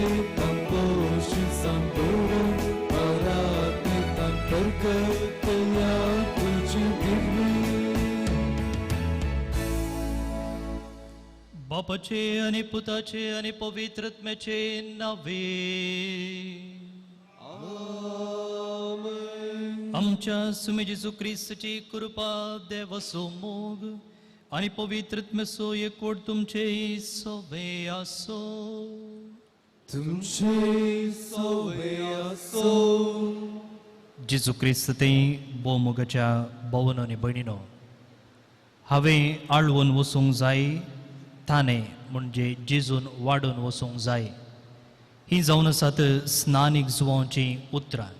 दुयेंतांक पोशिसां दवरून आराधनेतान परगटया तुजी दिव्वी. बापाचे आनी पुताचे आनी पवित्र आत्म्याचे नावे. आमच्या सुमे जेजू क्रिस्ताची कृपा, देवाचो मोग आनी पवित्र आत्म्याचो एकवट तुमचे सवे आसो. तुमचे सवे आसो. जेजू क्रिस्त ते भोवमोगाच्या भोवनो आनी भयणीनो, हांवें आळवून वचूंक जाय ताणें म्हणजे जेजून वाडून वचूंक जाय. ही जावन आसात स्नानीक जुवांचीं उतरां.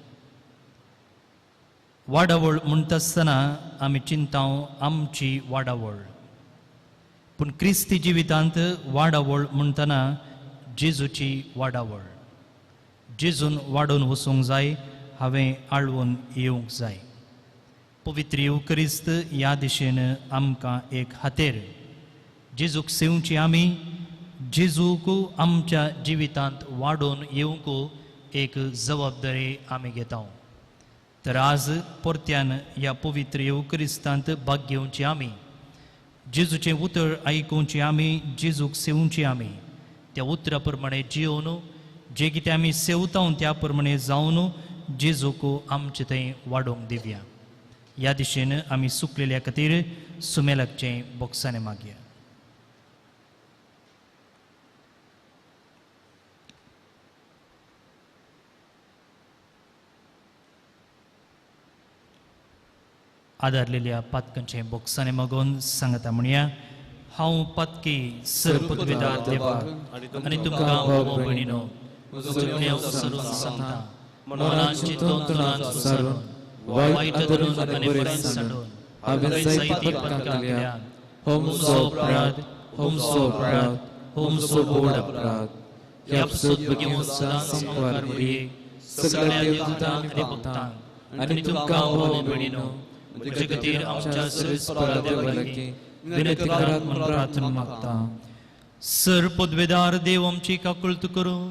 वाडावळ म्हणटा आसतना आमी चिंताव आमची वाडावळ, पूण क्रिस्ती जिवितांत वाडावळ म्हणटना जेजूची वाडावळ. जेजून वाडून वचूंक जाय, हांवें आळवून येवंक जाय. पवित्र येवक्रिस्त ह्या दिशेन आमकां एक हातेर. जेजूक सेवची आमी, जेजूक आमच्या जिवितांत वाडोवन येवंक एक जबाबदारी आमी घेता. तर आज परत्यान ह्या पवित्र येवक्रिस्तांत भाग घेवची आमी, जेजूचें उतर आयकुवची आमी, जेजूक सेवची आमी, त्या उतरा प्रमाणे जियोवन जे कितें आमी सेवता त्या प्रमाणे जावन जेजूक आमचें थंय वाडोवंक दिवया. ह्या दिशेन आमी सुकलेल्या खातीर सुमेलाकचें बोक्साने मागया. आदारलेल्या पातकांचें बोक्साने मागून सांगता म्हणया, हांव पातकी सर पदवीदार देवाक आनी तुमकां भाव भयणीनो म्हजो सरून सांगता, मनान चिंतून तोंडान सुसारून वायट धरून आनी बरें सांडून हांवें जायतीं पातकां केल्यात. हो म्हजो अपराध, हो म्हजो अपराध, हो म्हजो व्हड अपराध. ह्या पासून बेगीन सदांच मुखार मरये सगळ्या देवदूतांक आनी भक्तांक आनी तुमकां भाव भयणीनो म्हजे खातीर आमच्या सर्वेस्परा देवा लागीं विनंती करात म्हूण प्रार्थना मागता. सर पदवेदार देव आमची काकुळट करूं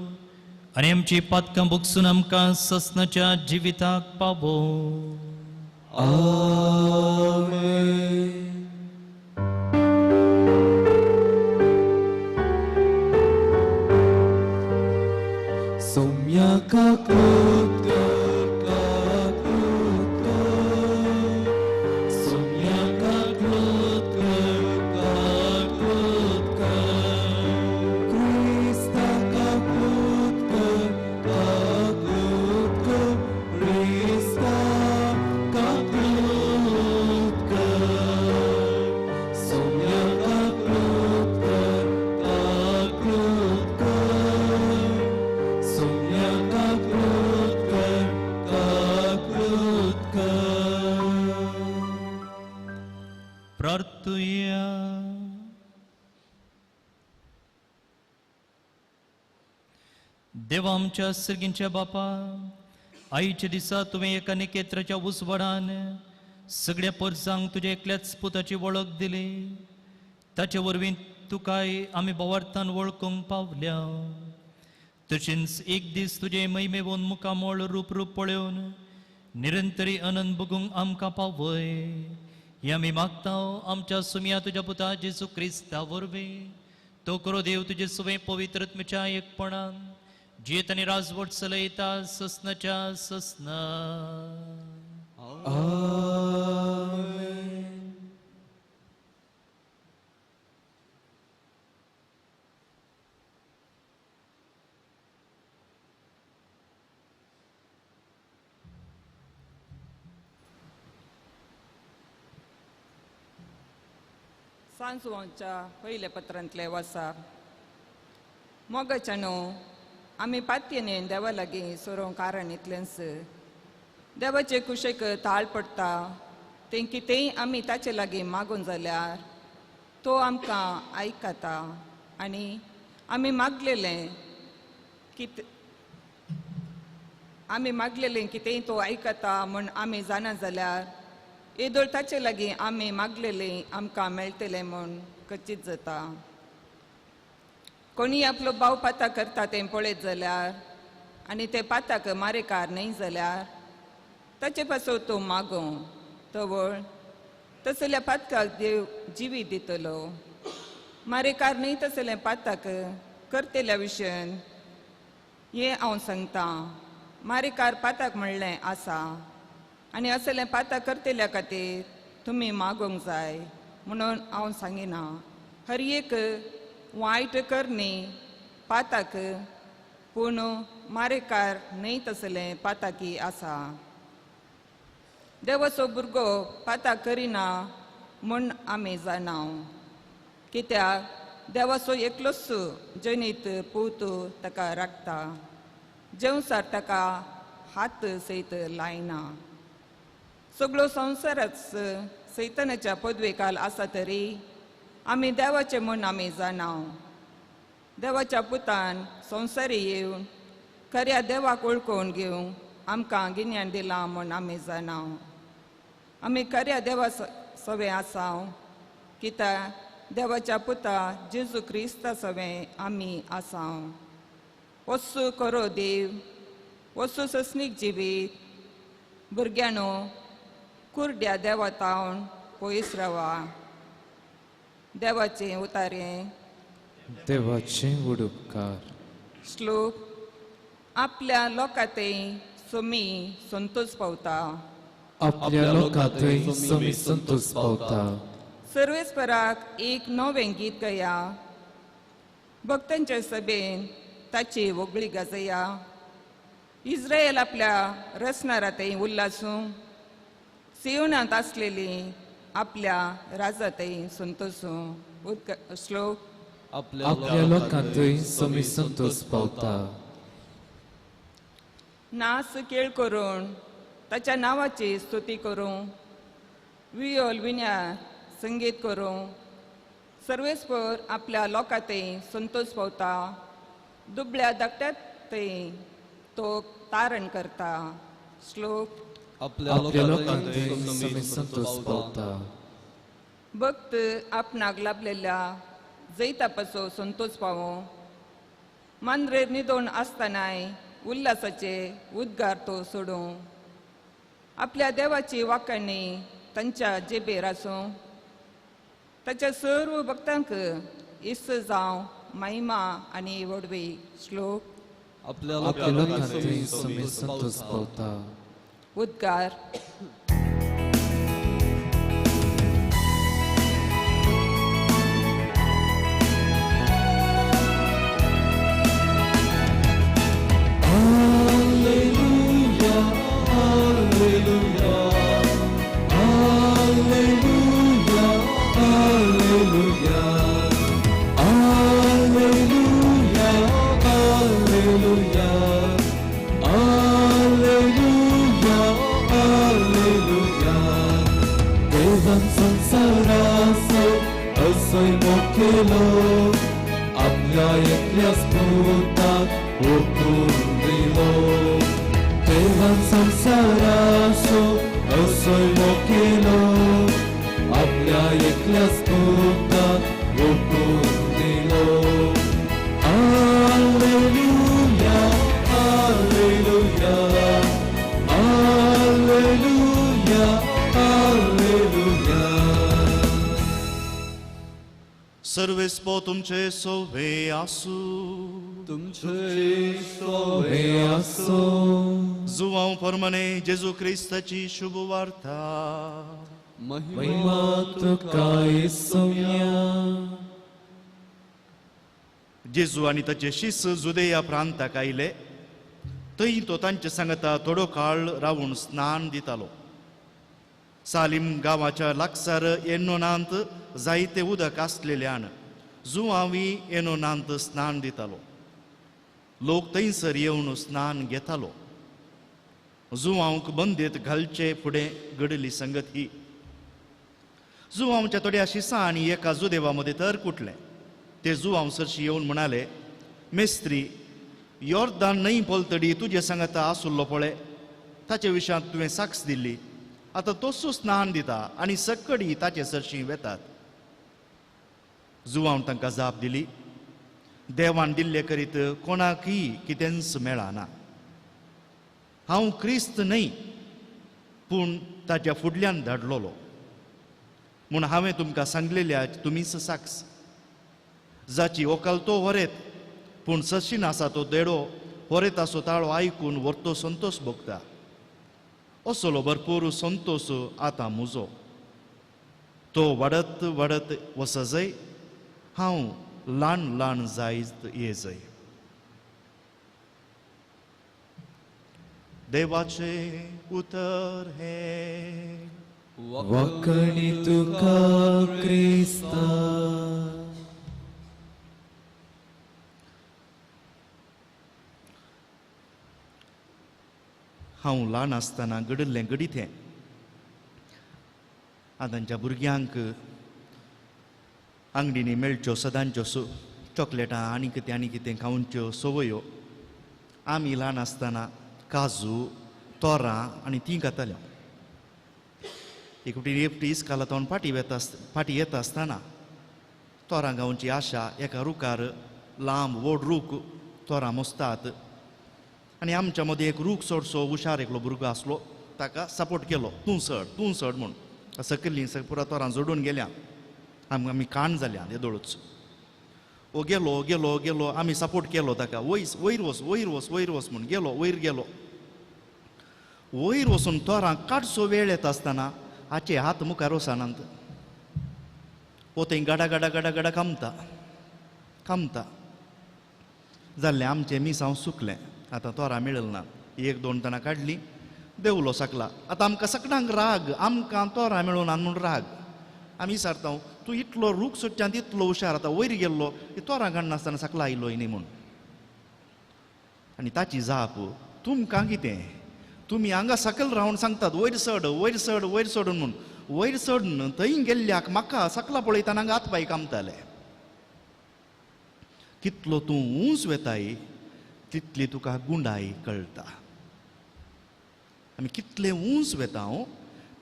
आनी आमची पातकां भोगसून आमकां ससनाच्या जिविताक पावो. आमेन. सोम्या काकुळट कर, काकुळट कर, सोम्या काकुळट कर, काकुळट कर, क्रिस्ता काकुळट कर, काकुळट कर, क्रिस्ता काकुळट कर, सोम्या काकुळट कर, काकुळट कर, सोम्या काकुळट कर, काकुळट कर. प्रार्थुया. देवा आमच्या सर्गींच्या बापा, आईच्या दिसा तुवें एका निकेत्राच्या उजवाडान सगळ्या परसांक तुज्या एकल्याच पुताची वळख दिली. ताचे वरवीं तुकाय आमी बोवार्थान वळखूंक पावल्या. तशेंच एक दीस तुजें महिमेवन मुखामळ रूप रूप पळोवन निरंतरी आनंद भोगूंक आमकां पावय. हे आमी मागता आमच्या सुमया तुज्या पुता जेजू क्रिस्ता वरवीं. तो करो देव तुजे सुवें पवित्र आत्म्याच्या एकपणान जियेत आनी राजवट चलयता ससनाच्या ससना. आमेन. सांजवांच्या पयल्या पत्रांतले वासा. मोगाच्या न्हू आमी पातयेन देवा लागीं सोरोवंक कारण इतलेंच, देवाचे कुशेक ताळ पडटा तें कितेंय आमी ताचे लागीं मागून जाल्यार तो आमकां आयकता आनी आमी मागलेलें कितें आमी मागलेलें कितेंय तो आयकता म्हूण आमी जाणा जाल्यार येदोळ ताचे लागीं आमी मागलेलें आमकां मेळटलें म्हूण कचीत जाता. कोणी आपलो भाव पाता करता तें पळयत जाल्यार आनी ते पाताक मारेकार न्हय जाल्यार ताचे पासून तूं मागो तवळ तसल्या पातकाक देव जिवीत दितलो. मारेकार न्हय तसलें पाताक करतल्या विशयान हें हांव सांगतां. मारेकार पाताक म्हणलें आसा आनी असलें पाताक करतल्या खातीर तुमी मागोंक जाय म्हणून हांव सांगिना. हर एक वायट करणी पाताक पूण मारेकार न्हय तसलें पाताकी आसा. देवाचो भुरगो पाताक करिना म्हूण आमी जाणाव कित्याक देवाचो एकलोच जनीत पूत ताका राखता जेवसार ताका हात सयत लायना. सगळो संवसारच सैतानाच्या पदवेकाल आसा तरी आमी देवाचें म्हूण आमी जाणाव. देवाच्या पुतान संवसारी येवन खऱ्या देवाक वळखून घेवंक आमकां गिन्यान दिलां म्हूण आमी जाणाव. आमी खऱ्या देवा सवें आसाव कित्याक देवाच्या पुता जेजू क्रिस्ता सवें आमी आसाव. वस्तू करो देव वस्तू ससनीक जिवीत भुरग्यांनो कुर्ड्या देवा तावन पयस रावा. देवाचें उतारें देवाचें उडुपकार. श्लोक. आपल्या लोकांतय सोमी संतोष पावता. आपल्या लोकांतय सोमी संतोष पावता. सर्वेस्पराक एक नवें गीत गया भक्तांच्या सभेन ताची वगळी गाजया. इस्रायल आपल्या रसणारातय उल्लासूं सियोनांत आसलेली आपल्या राजातय संतोसूं. श्लोक. आपल्या लोकांतय सोमी संतोष पावता. नास केळ करून ताच्या नांवाची स्तुती करूं वियोल विन्यार संगीत करूं. सर्वेस्पर आपल्या लोकांतय संतोष पावता दुबळ्या धाकट्यातय तो तारण करता. श्लोक. आपल्या लोकांतय सोमी संतोष पावता. भक्त आपणाक लाभलेल्या जैता पासून संतोष पावो मांद्रेर न्हिदोन आसतनाय उल्हासाचे उद्गार तो सोडूं. आपल्या देवाची वाखाणी तांच्या जेबेर आसूं. ताच्या सर्व भक्तांक इस्त जावं महिमा आनी व्हडवी. श्लोक. आपल्या लोकांतय सोमी संतोष पावता. उद्गार. आपल्या एकल्याच पुताक ओंपून दिलो. देवान संवसाराचो असोय मोग केलो आपल्या एकल्याच पुताक ओंपून दिलो. Hallelujah, hallelujah, hallelujah, hallelujah. सर्वेस्पो तुमचे सोवे आसू. तुमचे सोवे आसू. जुवांव फर्मने जेजू क्रिस्ताची शुभ वार्ता. महिमा तुका येसुया. जेजू आनी ताचे शिस जुदेया प्रांताक आयले. थंय तो तांचे सांगता थोडो काळ रावून स्नान दितालो. सालीम गांवाच्या लागसार एनोनांत जायते उदक आसलेल्यान जुवांवी एनोनांत स्नान दितालो. लोक थंयसर येवन स्नान घेतालो. जुवांक बंदेत घालचे फुडें घडली संगत ही. जुवांच्या थोड्या शिसां आनी एका जुदेवा मदें तर कुटलें. ते जुवांव सरशी येवन म्हणाले, मेस्त्री, योर्दान न्हंय पलतडी तुजे सांगता आसुल्लो पळय ताचे विशयांत तुवें साक्ष दिल्ली. आतां तोसो स्नान दिता आनी सक्कडी ताचे सरशी वेतात. जुवान तांकां जाप दिली, देवान दिल्ले करीत कोणाकय कितेंच मेळना. हांव क्रिस्त न्हय, पूण ताच्या फुडल्यान धाडलोलो म्हूण हांवें तुमकां सांगलेल्या तुमीच साक्ष. जाची व्हंकल तो व्हरेत, पूण सशीन आसा तो देडो व्हरेताचो ताळो आयकून व्हरतो संतोश भोगता. असलो भरपूर संतोश आतां म्हजो. तो वाडत वाडत वसजय, हांव ल्हान ल्हान जायत येजय. देवाचें उतर हें. वखणी तुका क्रिस्ता. हांव ल्हान आसतना घडिल्लें घडीत हें. आतांच्या भुरग्यांक आंगडींनी मेळच्यो सदांच्यो चॉकलेटां आनी कितें आनी कितें खावच्यो संवयो. आमी ल्हान आसतना काजू, तोरां आनी तीं खाताल्यो. एक फावटी एकटी इस्काला तावन फाटीं वेता फाटीं येता आसतना तोरां खावची आशा एका रुखार, लांब व्हड रूख, तोरां मोसतात आनी आमच्या मदीं एक रूख चडसो हुशार एकलो भुरगो आसलो, ताका सपोर्ट केलो, तूं सड तूं सड म्हूण. सकयलीं पुरा तोरां जोडून गेल्या, आमी काण जाल्या येदोळूच. ओ गेलो गेलो गेलो, आमी सपोर्ट केलो ताका, वयर वयर वच वयर वच वयर वच म्हूण. गेलो वयर गेलो. वयर वचून तोरां काडसो वेळ येता आसतना हाचे हात मुखार वचनात. ओ थंय गाडा गाडा गाडा गाडा कामता कामता. जाल्लें आमचें मिसांव सुकलें. आतां तोरां मेळल ना. एक दोन तणां काडली, देवलो सकला. आतां आमकां सगळ्यांक राग, आमकां तोरां मेळूना म्हूण राग. आमी विचारता, तूं इतलो रूख सोडच्यान इतलो हुशार, आतां वयर गेल्लो तोरां काडनासतना सकला आयलो न्ही म्हूण. आनी ताची जाप, तुमकां कितें, तुमी हांगा सकयल रावन सांगतात वयर सड वयर सड वयर सडून म्हूण. वयर सडून थंय गेल्ल्याक म्हाका सकला पळयतना हांगा हात पांय कामताले. कितलो तूं उंच वेताय तितली तुका गुंडाय कळटा. आमी कितले उंच वेता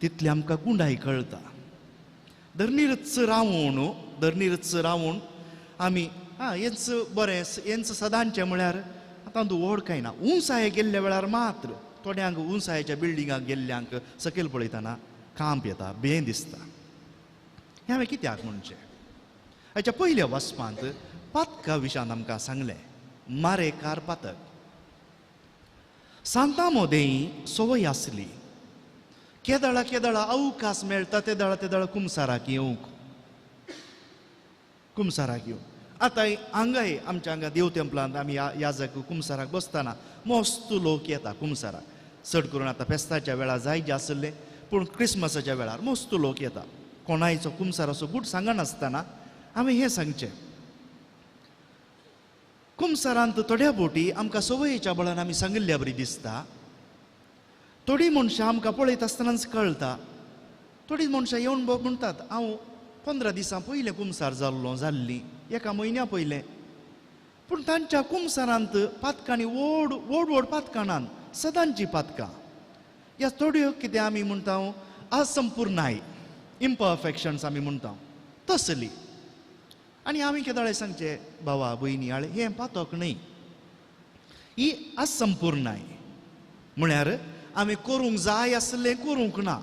तितली आमकां गुंडाय कळटा. धरणीरच रावून धरणीरच रावून आमी आं हेंच बरें हेंच सदांचें म्हळ्यार आतां तूं व्हड कांय ना. उंचाये गेल्ल्या वेळार मात्र थोड्यांक उंचायेच्या बिल्डिंगाक गेल्ल्यांक सकयल पळयतना कांप येता, बें दिसता. हें हांवें कित्याक म्हणचें, हाच्या पयल्या वाचपांत पातका विशयान आमकां सांगलें, मारेकार पातक. सांता मोदें संवय आसली, केदळा केदळा अवकाश मेळटा तेदळा तेदळा कुमसाराक येवंक, कुमसाराक येवंक. आतां हांगाय आमच्या हांगा देव तेंपलांत आमी याजक कुमसाराक बसतना मस्त लोक येता कुमसाराक. चड करून आतां फेस्ताच्या वेळार जाय जे आसले, पूण क्रिसमसाच्या वेळार मस्त लोक येता. कोणायचो कुमसाराचो गूट सांगनासतना हांवें हें सांगचें, कुमसारांत थोड्या बोटी आमकां संवयेच्या बळान आमी सांगिल्ल्या बरी दिसता. थोडीं मनशां आमकां पळयत आसतनाच कळटा. थोडीं मनशां येवन म्हणटात, हांव 15 दिसां पयलें कुमसार जाल्लो जाल्ली, एका म्हयन्या पयलें. पूण तांच्या कुमसारांत पातकांनी व्हड व्हड व्हड पातकाणान सदांची पातकां ह्या थोड्यो कितें आमी म्हणटा असंपूर्णाय, इम्परफेक्शन्स आमी म्हणटा तसली. आनी आमी केदळे सांगचे, भावा भयणी आळे हें पातक न्हय, ही असंपूर्णाय म्हळ्यार आमी करूंक जाय आसलें करूंक ना,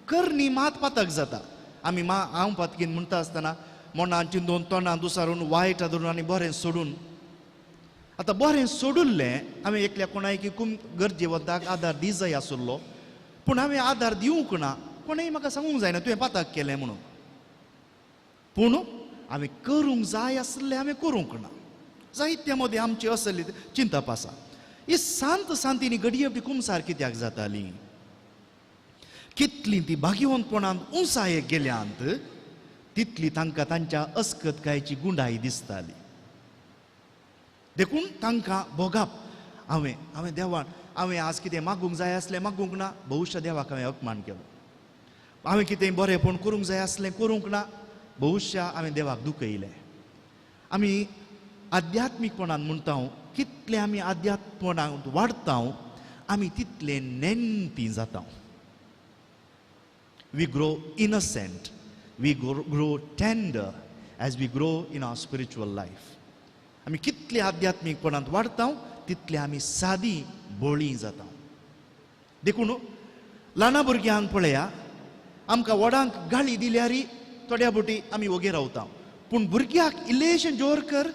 करणी मात पातक जाता. आमी मा हांव पातकीन म्हणटा आसतना मनान चिंतून तोंडान दुसारून वायट धरून आनी बरें सोडून. आतां बरें सोडुल्लें हांवें एकल्या कोणायकी कुम गरजेवंताक आदार दी जाय आसलो, पूण हांवें आदार दिवंक ना, कोणेय म्हाका सांगूंक जायना तुवें पातक केलें म्हणून. पूण हांवें करूंक जाय आसलें हांवें करूंक ना. जायत्या मदीं आमची असली चिंतप आसा. ही सांत सांतीनी घडये कुमसार कित्याक जाताली, कितली ती भाग्यवंतपणान उंचायेक गेल्यांत तितली तांकां तांच्या अस्कतकायेची गुंडाय दिसताली. देखून तांकां भोगप, हांवें हांवें देवान हांवें आज कितें मागूंक जाय आसलें मागूंक ना, भविश्य देवाक हांवें अपमान केलो. हांवें कितें बरेंपण करूंक जाय आसलें करूंक ना, भविश्य हांवें देवाक दुखयलें. आमी आध्यात्मीकपणान म्हणटा, कितले आमी आध्यात्मपणान वाडटा आमी तितले नेणटी जाता. We grow innocent, we grow tender as we grow in our spiritual life. आमी जितले आध्यात्मीकपणांत वाडता तितले आमी सादी बोळी जाता. देखून ल्हाना भुरग्यांक पळया, आमकां व्हडांक गाळी दिल्यार थोड्या बोटी आमी वोगे रावता, पूण भुरग्याक इल्लेशें जोर कर,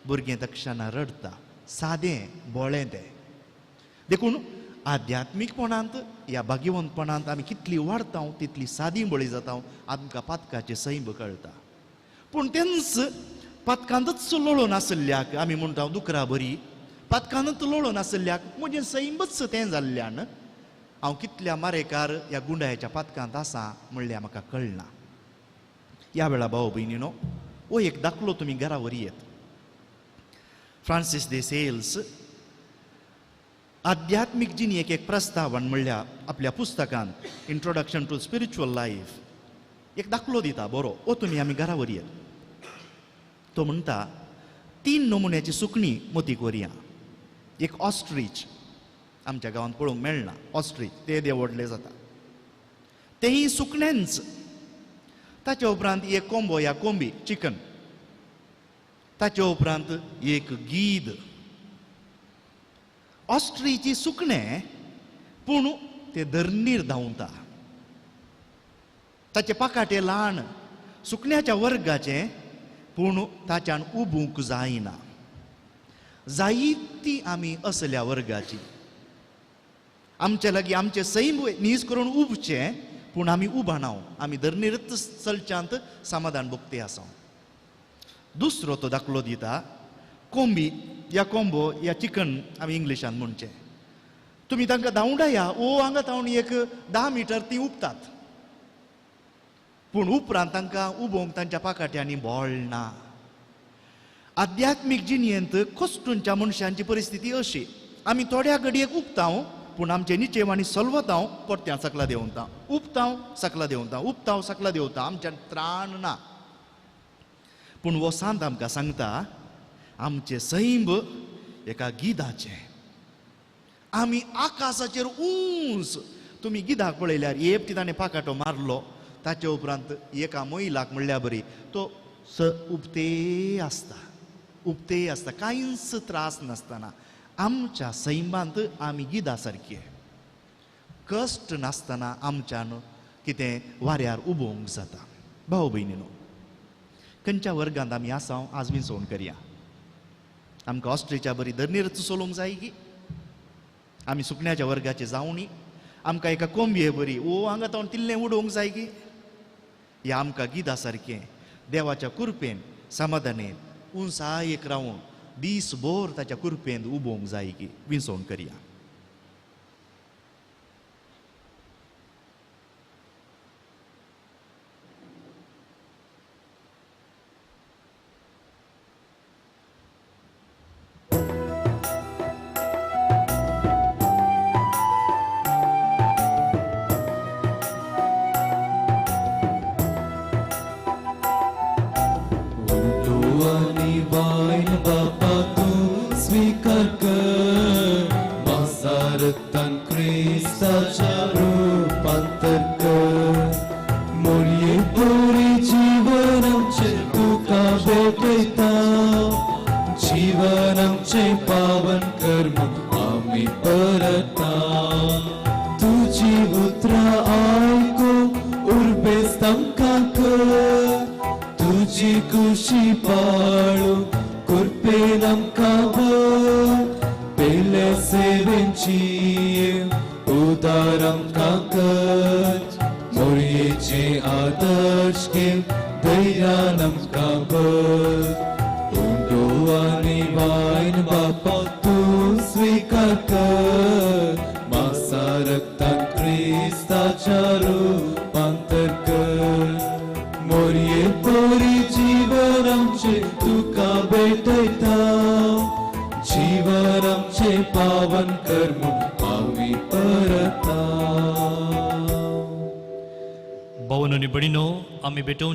भुरगें तक्षणा रडटा, सादें बोळें तें. देखून आध्यात्मीकपणांत ह्या भाग्यवंतपणांत आमी कितली वाडता तितली सादी बळी जाता, आमकां पातकाचें सैम कळटा. पूण तेंच पातकांतच लोळून आशिल्ल्याक आमी म्हणटा दुकरा बरी, पातकांतच लोळून आशिल्ल्याक म्हजें सैमच तें जाल्ल्यान हांव कितल्या मारेकार ह्या गुंडायाच्या पातकांत आसा म्हणल्यार म्हाका कळना. ह्या वेळा भाव भयणीनो हो एक दाखलो तुमी घरा व्हरी येत. फ्रांसीस दे सेल्स आध्यात्मीक जिणेक एक प्रस्तावन म्हणल्यार आपल्या पुस्तकांत इंट्रोडक्शन टू स्पिरिच्युअल लायफ एक दाखलो दिता बरो, हो तुमी आमी घरा व्हरयेत. तो म्हणटा 3 नमुन्याची सुकणी मोतीक व्हरया. एक ऑस्ट्रीच, आमच्या गांवांत पळोवंक मेळना ऑस्ट्रीच, ते दे व्हडले जाता, तेही सुकण्यांच. ताच्या उपरांत एक कोंबो या कोंबी चिकन, ताच्या उपरांत एक गीद. ऑस्ट्रीची सुकणें पूण ते धरणीर धांवता, ताचे पाकाटे ल्हान सुकण्याच्या वर्गाचें, पूण ताच्यान उबूंक जायना. जायती आमी असल्या वर्गाची, आमचे लागीं आमचें सैम नीज करून उबचें, पूण आमी उबानाव, आमी धरणीरच चलच्यांत समाधान भोगते आसा. दुसरो तो दाखलो दिता कोंबी या कोंबो या चिकन आमी इंग्लिशान म्हणचें. तुमी तांकां धांवडाया, ओ हांगा धांवन एक 10 मिटर ती उपतात, पूण उपरांत तांकां उबोवंक तांच्या पाकाट्यांनी बळ ना. आध्यात्मीक जिणेंत कश्टूंच्या मनशांची परिस्थिती अशी, आमी थोड्या घडयेक उपताव पूण आमचे निचेव आनी सलवताव परत्या सकला देंवता, उपताव सकला देंवता, उपताव सकला देंवता, आमच्यान त्राण ना. पूण हो सांत आमकां सांगता आमचें सैम एका गिदाचें, आमी आकाशाचेर उंच. तुमी गिदाक पळयल्यार एकटी ताणें पाकाटो मारलो, ताचे उपरांत एका मैलाक म्हणल्यार बरी तो उपते आसता, उपते आसता, कांयच त्रास नासतना. आमच्या सैमांत आमी गिदा सारकी, कश्ट नासतना आमच्यान कितें वाऱ्यार उबोवंक जाता. भाव भयणीनो, खंयच्या वर्गांत आमी आसा आज विंचोवन करया. आमकां ऑस्ट्रिच्या बरी धरणीरच चलोवंक जाय की आमी सुकण्याच्या वर्गाचे जावणी, आमकां एका कोंबये बरी ओ हांगा तावन तिल्लें उडोवंक जाय की, ह्या आमकां गिदा सारकें देवाच्या कुरपेन समाधानेन उंचायेक रावून दीसभर ताच्या कुरपेन उबोवंक जाय की विंचोवन करया.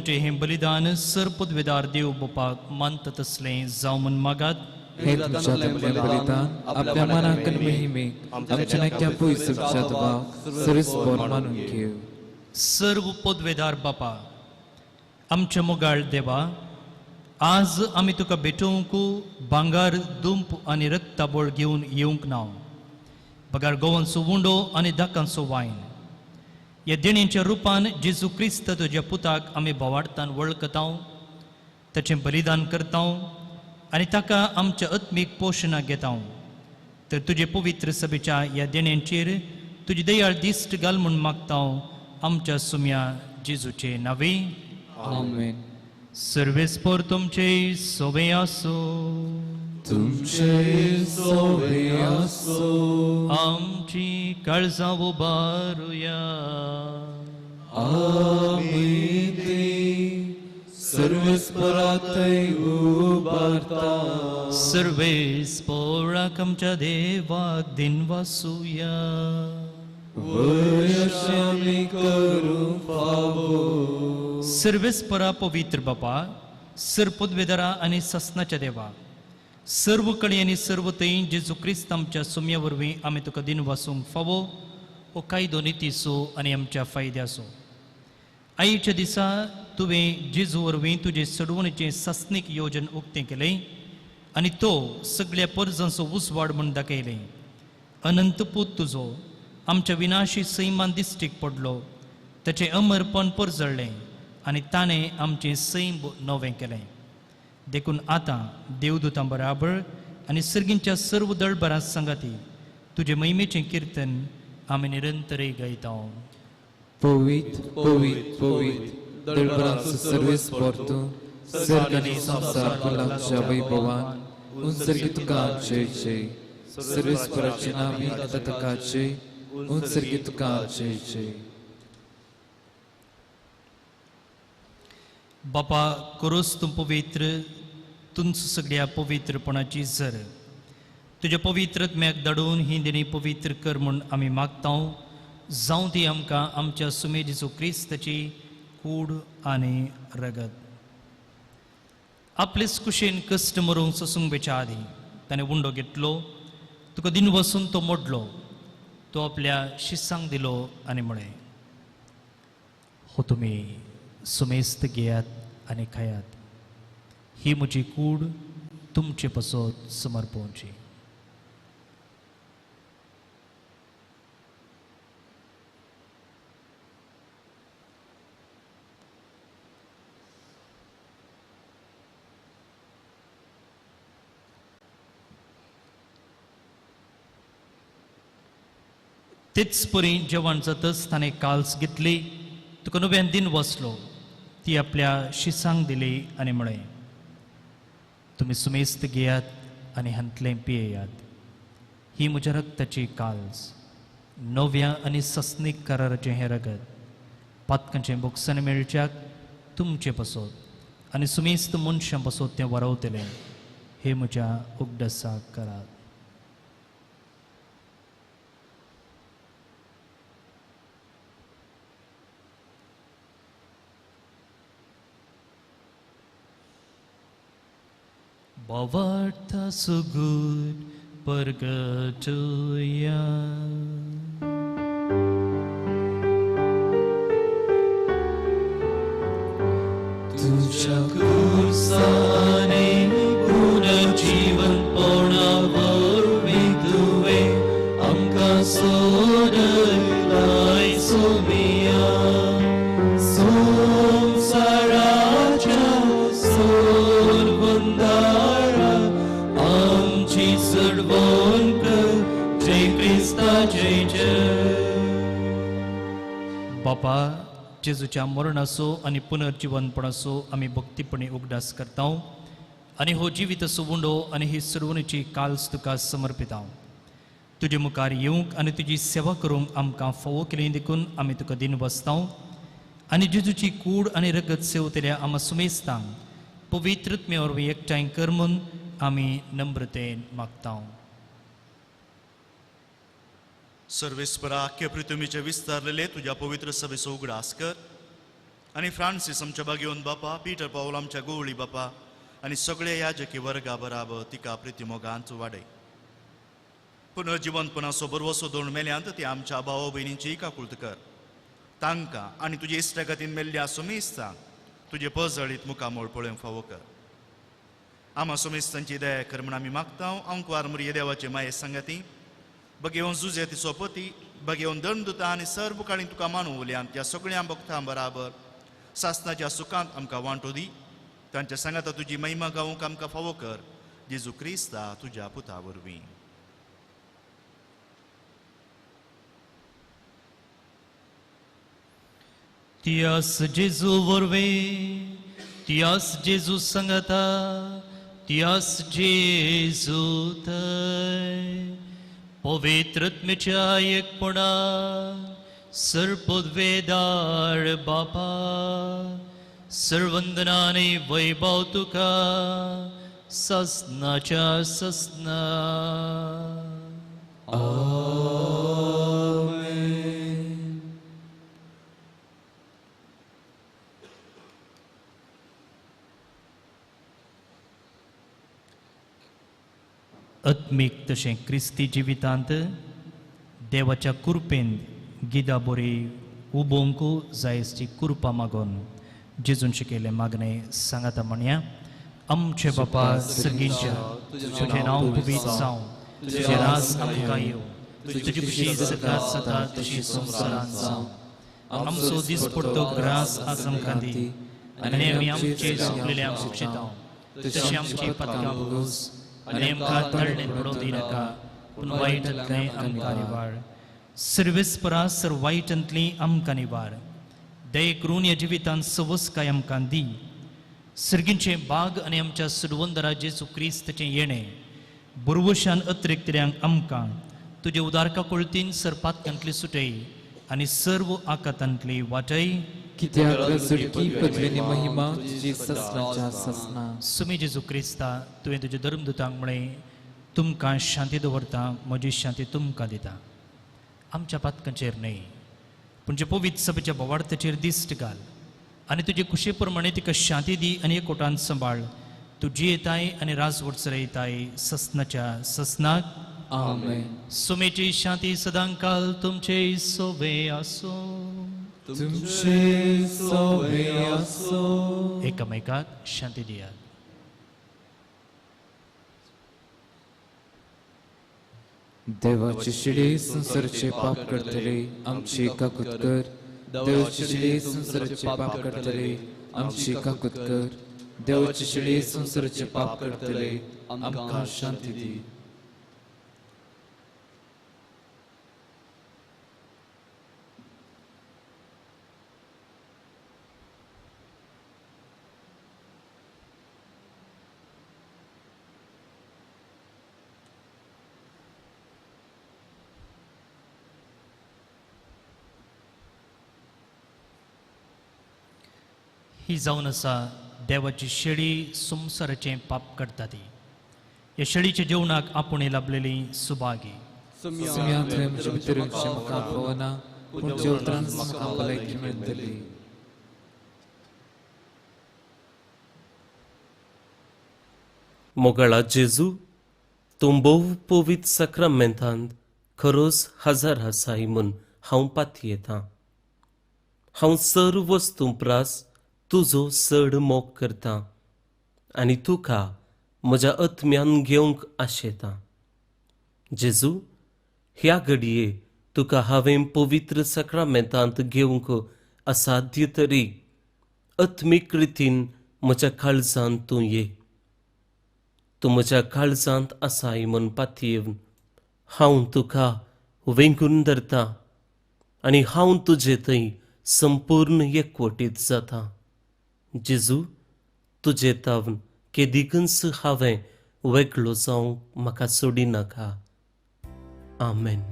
हें बलिदान सर पदवेदार देव बापाक मानता तसलें जावं म्हूण मागात. हे तुमच्या बलिदान आपल्या मनाक महिमेक आमच्या नाक्या पयस तुमच्या सरीस बोर मानून घेव. सर्व पदवेदार बापा, आमच्या मोगाळ देवा, आज आमी तुका भेटोवंक भांगर दुंप आनी रक्ताबळ घेवन येवंक ना, बगर गोवांचो उंडो आनी दाकांचो वायन. ह्या देणेच्या रुपान जेजू क्रिस्त तुज्या पुताक आमी भावार्थान वळखता, ताचें बलिदान करता आनी ताका आमच्या आत्मीक पोशणाक घेता. तर तुजे पवित्र सभेच्या ह्या देण्यांचेर तुजी दयाळ दिश्ट घाल म्हूण मागता आमच्या सुम्या जेजूचे नावे. आमेन. सर्वेस्पर तुमचे सोवे आसूं. तुमचे सोवे आसूं. आमची काळजां उबारुया. आमी ती सर्वेस्पराथंय उबारता. सर्वेस्पराक आमच्या देवाक दिनवासुया. वयशी आमी करूंक फावो. सर्वेस्परा पवित्र बापा, सर पदवेदारा आनी ससनाच्या देवा, सर्व कडेन आनी सर्व थंय जेजू क्रिस्त आमच्या सुम्या वरवीं आमी तुका दिनवासूंक फावो हो कायदो नितीचो आनी आमच्या फायद्याचो. आयच्या दिसा तुवें जेजू वरवीं तुजे चडवणीचें सासणीक योजन उक्तें केलें आनी तो सगळ्या परजांचो उजवाड म्हूण दाखयलें. अनंत पूत तुजो आमच्या विनाशी सैमान दिश्टीक पडलो, ताचें अमरपण परजळ्ळें आनी ताणें आमचें सैम नवें केलें. देखून आतां देवदूतां बराबर आनी सर्गींच्या सर्व दळभरां सांगाती तुजे महिमेचें किर्तन आमी निरंतरय गायता. पवित्र पवित्र पवित्र दळभरांचो सर्वेस्पर तूं, सर्ग आनी संवसार फुलांच्या वैभवान उंचर्गी तुका जय जय. सर्वेस्पराचे नामी आतां तुका जय, उंचर्गी तुका जय जय. बापा, करोस तूं पवित्र, तुमचो सगळ्या पवित्रपणाची जर तुज्या पवित्रत्म्याक धाडून ही देणी पवित्र कर म्हूण आमी मागता. जावं ती आमकां आमच्या सुमे जेजू क्रिस्ताची कूड आनी रगत. आपलेच कुशेन कश्ट मरूंक सोसूंक बेच्या आदीं ताणें उंडो घेतलो, तुका दिन वसून तो मोडलो, तो आपल्या शिसांक दिलो आनी म्हळें, हो तुमी सुमेस्त घेयात आनी खायात, ही म्हजी कूड तुमचे पासत समर्पोवची. तेच परी जेवण जातच ताणें काल्स घेतली, तुका नव्यान दिन वसलो, ती आपल्या शिसांक दिली आनी म्हळें, तुमी सुमेस्त घेयात आनी हांतलें पियेयात, ही म्हज्या रक्ताची काल्स, नव्या आनी ससनीक कराराचें हें रगत, पातकांचें बोगसण मेळच्याक तुमचें पासत आनी सुमेस्त मनशां पासत तें वरवतलें, हे म्हज्या उगडासाक करात. भावार्थ सुगूर परगटुया. तुझ्या कुर्साने पुनर्जीवनपणा वरवीं तुवें आमकां सोडयलाय सोमिया. संवसाराच्या सोडवणदारा आमची चडवण कर, जय क्रिस्ता जय जय. बापा, जेजूच्या मरणाचो आनी पुनर्जिवनपणाचो आमी भक्तीपणी उगडास करता आनी हो जिविताचो उंडो आनी ही सर्वणीची काल्स तुका समर्पिता. तुजे मुखार येवंक आनी तुजी सेवा करूंक आमकां फावो केली देखून आमी तुका दिन बसता आनी जेजूची कूड आनी रगत सेवतल्या आमा सुमेस्तांक पवित्रत्मे वरवीं एकठांय कर म्हूण आमी नम्रतेन मागता. सर्वेस्परा, आख्या पृथ्वीचे विस्तारलेले तुज्या पवित्र सभेचो उगडास कर आनी फ्रांसीस आमच्या बागेवन बापा, पीटर पावल आमच्या गोवळी बापा आनी सगळे याजकी वर्गा बराबर तिका प्रितीमोगांत वाडय. पुनर्जिवनपणाचो बरवसो दोन मेल्यांत ती आमच्या भाव भयणींची काकुळत कर. तांकां आनी तुजे इश्टागतीन मेल्ल्या सुमेस्तांक तुजे पजळीत मुखामोळ पळोवंक फावो कर. आमा सोमेस्तांची दया कर म्हूण आमी मागता. आंकवार मुरये देवाचे माये सांगाती बगेवन जुजे ती सोपती बगेवन दंड दुता आनी सर्व काळी तुका मानू उलयान त्या सगळ्या भक्तां बराबर सासनाच्या सुखांत आमकां वांटो दी. तांच्या सांगाता तुजी महिमा गावंक आमकां फावो कर, जेजू क्रिस्ता तुज्या पुता वरवीं. तियास जेजू वरवीं, तियास जेजू संगता, तियास जेजू थंय पवित्रत्मेच्या एकपणान सर्पद्वेदार बापा सर्वंदनाने वैभव तुका ससनाच्या ससना. आत्मीक तशें क्रिस्ती जिवितांत देवाच्या कृपेन गिदा बोरी उबोवंक जायची कृपा मागून जेजून शिकयलें मागणें सांगाता म्हणया. आमचे बापा सर्गींच्या, तुजें नांव पवित्र जावं, तुजें राज आमकां येवं, तुजी खुशी सदांच जाता तशी संवसारांत जावं. आमचो दिसपडतो ग्रास आज आमकां दी आनी आमी आमचे चुकलेल्यांक शिक्षितांव तशी आमची पदकां भोगोस आनी आमकां तळणेंत पडोवंक दिनाका, पूण वायटांतलें आमकां निवार. सर्वेस्परा सर वायटांतली आमकां निवार. दये करून ह्या जिवितांत सवसकाय आमकां दी. सर्गींचें बाग आनी आमच्या सुरवंदरा जेजू क्रिस्ताचें येणें बुरवशान अतिरिक्तल्यांक आमकां तुजे उदारका कोळतीन सरपातकांतली सुटय आनी सर्व आकातांतली वाटय. कित्याक सुटकी पदवेनी महिमा तुजी ससनाच्या ससना. सुमी जेजू क्रिस्ता, तुवें तुज्या धर्मदूतांक म्हळें, तुमकां शांती दवरता, म्हजी शांती तुमकां दिता. आमच्या पातकांचेर न्हय पूण जे पवित्र सभेच्या बोवार्थाचेर दिश्ट घाल आनी तुजे खुशे प्रमाणे तिका शांती दी आनी एकवटान सांबाळ. तुजी येताय आनी राजवट चलयताय ससनाच्या ससनाक. आमेन. सुमेची शांती सदांकाल तुमचे सोवे आसूं. तुमचे सोवे आसूं. एकामेकाक शांती दियात. देवाचे शिडे संवसाराचे पाप करतले आमची काकूत कर. देवाचे शिडे संवसाराचे पाप करतले आमची काकूत कर. देवाचे शिडे संवसाराचे पाप करतले आमकां शांती दी. ही जावन आसा देवाची शेळी संवसाराचें पाप करता ती. ह्या शेळीच्या जेवणाक आपूण लाभलेली सुभागी. सुम्या तुवें म्हजे भितर येवचें म्हाका फावना, पूण जेवतानाच म्हाका भलायकी मेळटली. मोगाळा जेजू, तूं भोव पवित्र साक्रामेंतांत खरोच हजर आसाय म्हूण हांव पातयेतां. हांव सर्व वस्तूं प्रास तुजो चड मोग करता आनी तुका म्हज्या आत्म्यान घेवंक आशेता. जेजू, ह्या घडये तुका हांवें पवित्र साक्रामेंतांत घेवंक असाध्य तरी आत्मीक रितीन म्हज्या काळजांत तूं ये. तूं म्हज्या काळजांत आसाय म्हूण पातयेवन हांव तुका वेंगून धरता आनी हांव तुजे थंय संपूर्ण एकवटीत जाता. जेजू, तुजे तावन केदिकूच हांवें वेगळो जावंक म्हाका सोडिनाका. आमेन.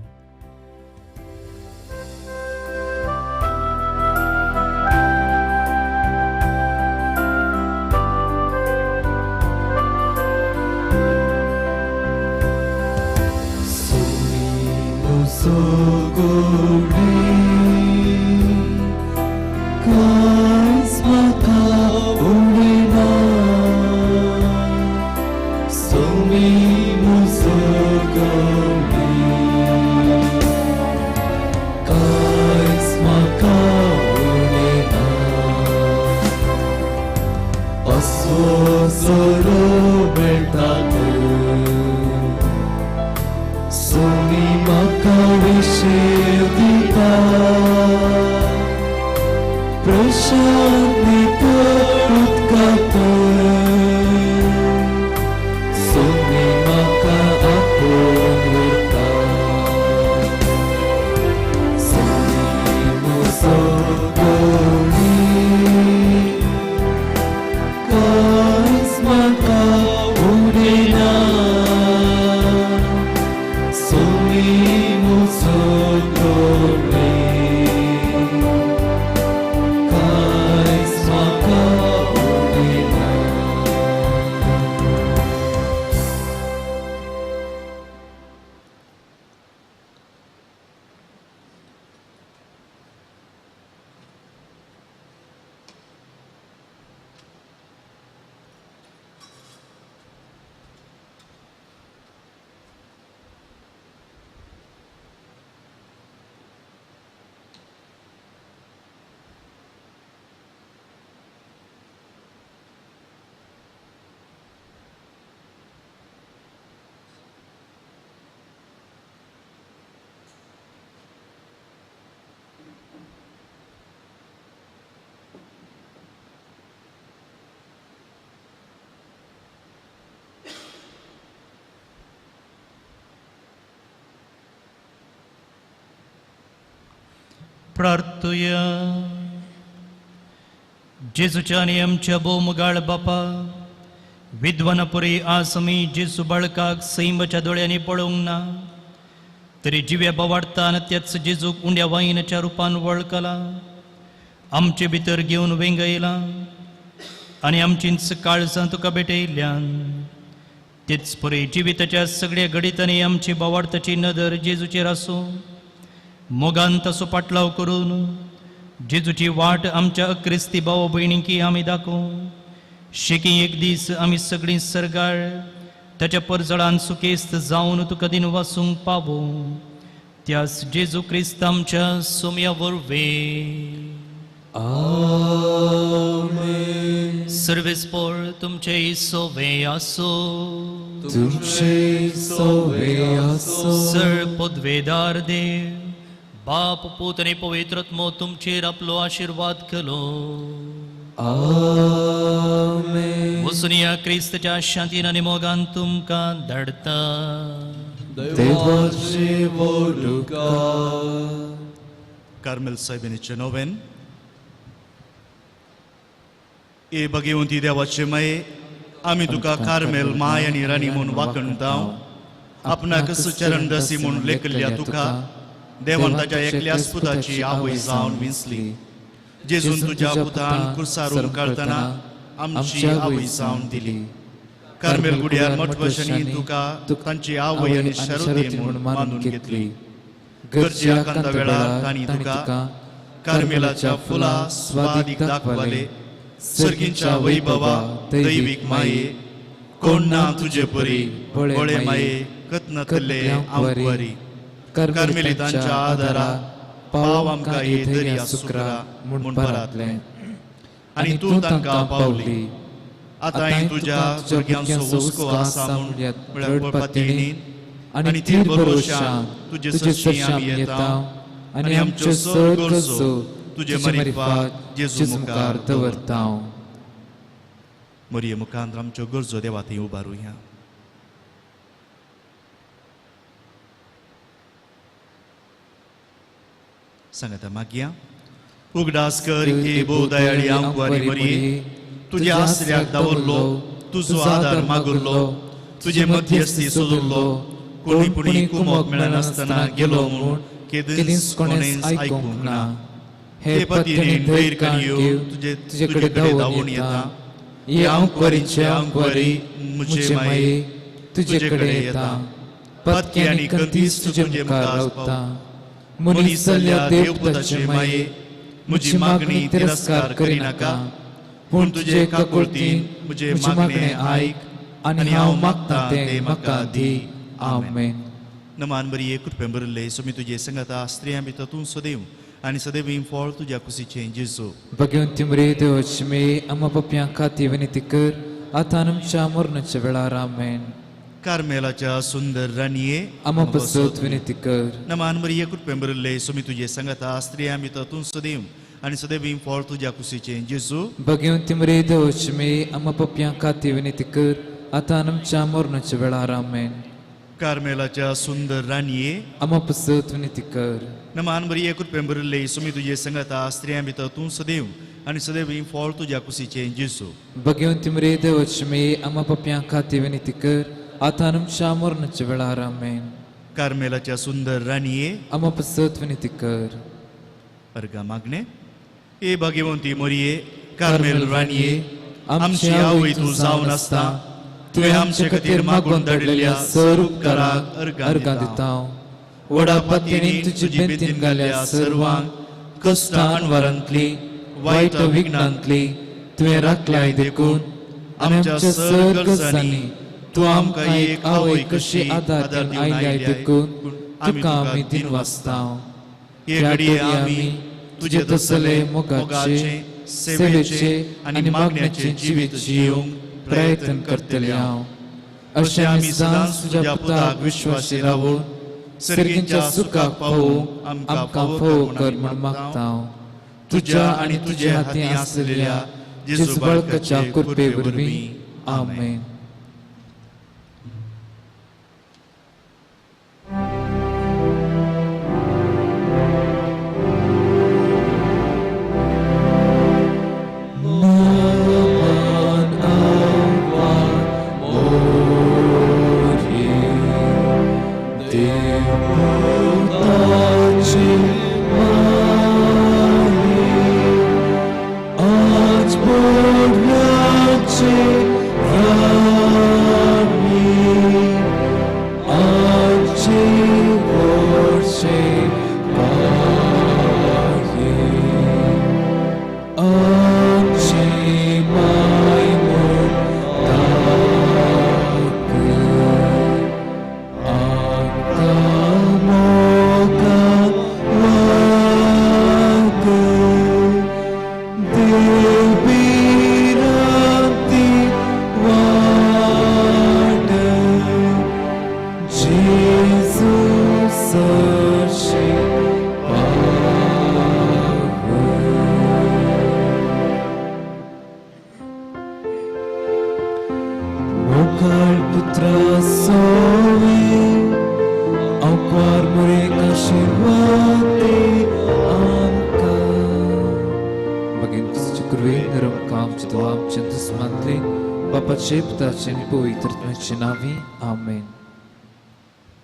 Solo सोमी म्हाका विशेव दिता, प्रशांत नितळ उदका थंय सोमी म्हाका आपोवन व्हरता. सोमी म्हजो धनी, कांयच म्हाका उणें ना. सोमी म्हजो धनी, कांयच म्हाका उणें ना. प्रार्थुया. जेजूच्या आनी आमच्या भोवमुगाळ बापा, विद्वानपुरी आज आमी जेजू बाळकाक सैमाच्या दोळ्यांनी पळोवंक ना, तरी जिव्या बावाडतान त्याच जेजूक उंड्या वायनाच्या रुपान वळखला, आमचे भितर घेवन वेंगयला आनी आमचींच काळजां तुका भेटयल्यान. तेच परी जिविताच्या सगळ्या घडितांनी आमची बावाडताची नदर जेजूचेर आसूं, मोगान ताचो पाटलाव करून जेजूची वाट आमच्या अक्रिस्ती भाव भयणींकी आमी दाखोवं. शेकी एक दीस आमी सगळीं सर्गाळ ताच्या परजळान सुकेस्त जावन तुका दिन वासूंक पावूं, त्यास जेजू क्रिस्त आमच्या सोम्या वरवीं. आमेन. सर्वेस्पोर तुमचे सोवे आसो. तुमचे सोवे आसो. सर पदवेदार देव बाप पूत आनी पवित्र आत्मो तुमचेर आपलो आशिर्वाद केलो. आमेन. वसुनिया क्रिस्तच्या शांतीन आनी मोगान तुमकां धाडटा. देवाचे वडुका. कार्मेल सायबिणीचें नोवेन. ए भगवंती देवाचे माये, आमी तुका कार्मेल my आनी राणी म्हूण वाखणता. आपणाक सुचरण दसी म्हूण लेखिल्ल्या तुका देवान ताच्या एकल्याच पुताची आवय जावन विंचली. जेजून तुज्या पुतान कुर्सार उमकाळतना आमची आवय जावन दिली. कार्मेल गुड्यार मठवशांनी तुका तांची आवय आनी शरदी म्हूण मानून घेतली. गरजे आकांता वेळार तांणी तुका कार्मेलाच्या फुलां स्वादीक दाखवाले. सर्गींच्या वैभवा दैवीक माये, कोण ना तुजे परी बळे माये, कत्नतले आंकवारी. कार्मेलितांच्या आदारा पाव आमकां हे दर्या सुकरा म्हूण परातलें आनी तूं तांकां पावली. आतांय तुज्या भुरग्यांचो हुस्को आसा म्हूण म्हळ्यार पळपातीणीन आनी थीर भरवशान तुजे सरशीं आमी येता आनी आमच्यो सर गरजो तुजे मारिफात जेजू मुखार दवरता. मरिये मुखार आमच्यो गरजो देवा थंय उबारुया. सांगता मागया. उगडास कर हे भोवदयाळी आंकवारी मरिये, तुज्या आसऱ्याक दावरलो, तुजो आदार मागुरलो, तुजे मध्यस्थी सोदुल्लो, कोणी पुणी कुमोक मेळनासतना गेलो म्हूण केदींच कोणेंच आयकूंक ना. हे पतीने धैर्य काडयो तुजे कडेन धांवून येता. हे आंकवारीचे आंकवारी म्हजे माये तुजे कडेन येता. पत्की आनी कंतीस तुजे मुखार रावता. मनीस जाल्ल्या देवपुताचे माये, म्हजी मागणी तिरस्कार करिनाका, पूण तुजे काकुळतीन म्हजें मागणें आयक आनी हांव मागता तें म्हाका दी. आमेन. नमान बरी कृपेन भरिल्ले स्वामी तुजे संगता, स्त्रियां भितर तूं सदैव आनी सदैव फळ तुज्या कुशीचें जेजू. भगवंती मरिये देवाची माये, आम्हा पापयां खातीर विनंती कर, आतां आमच्या मरणाच्या वेळार. आमेन. कार्मेलाच्या सुंदर राणये आमा पसत विनंती कर. नमान मरिये कृपेन भरिल्ले सुमी तुजे सांगाता स्त्रियां भितर तूं सदैव आनी सदैव फळ तुज्या कुशीचें जेजू. भगवंती मरिये देवाची माय आमा पापयां खातीर विनंती कर आतां आनी आमच्या मरणाच्या वेळार. आमेन. कार्मेलाच्या सुंदर राणये आमा पसत विनंती कर. नमान मरिये कृपेन भरिल्ले सुमी तुजे सांगाता स्त्रियां भितर तूं सदैव आनी सदैव फळ तुज्या कुशीचें जेजू. भगवंती मरिये देवाची माय आमा पापयां खातीर विनंती कर आतां आनी आमच्या मरणाच्या वेळार. आमेन. कार्मेलाच्या सुंदर राणये आमा पसत विनंती कर. अर्गा मागणे. ए भाग्यवंती मरिये कार्मेल राणये आमची आवय तूं जावन आसता तुवें आमचे खातीर मागून धाडिल्ल्या सर उपकाराक अर्गां दिता. व्हडा पातयेन तुजी बेंतीन घाल्या सर्वांक कश्टां अणवारांतली वायट विघ्नांतली तुवें राखलाय देखून आमच्या सर गरजांनी तूं आमकां एक आवय कशी आदार दिवन आयल्याय देखून तुका आमी दिनवासता. हे घडये आमी तुजे तसले मोगाचे सेवेचे आनी मागण्याचे जिवीत जियोवंक प्रयत्न करतले हांव. अशें आमी सदांच तुज्या पुताक विश्वासी रावून सर्गींच्या सुखाक पावोवंक आमकां फावो कर म्हूण मागता. तुज्या आनी तुज्या हातीं आसलेल्या जेजू बाळकाच्या कृपे वरवीं. आमेन. Amen.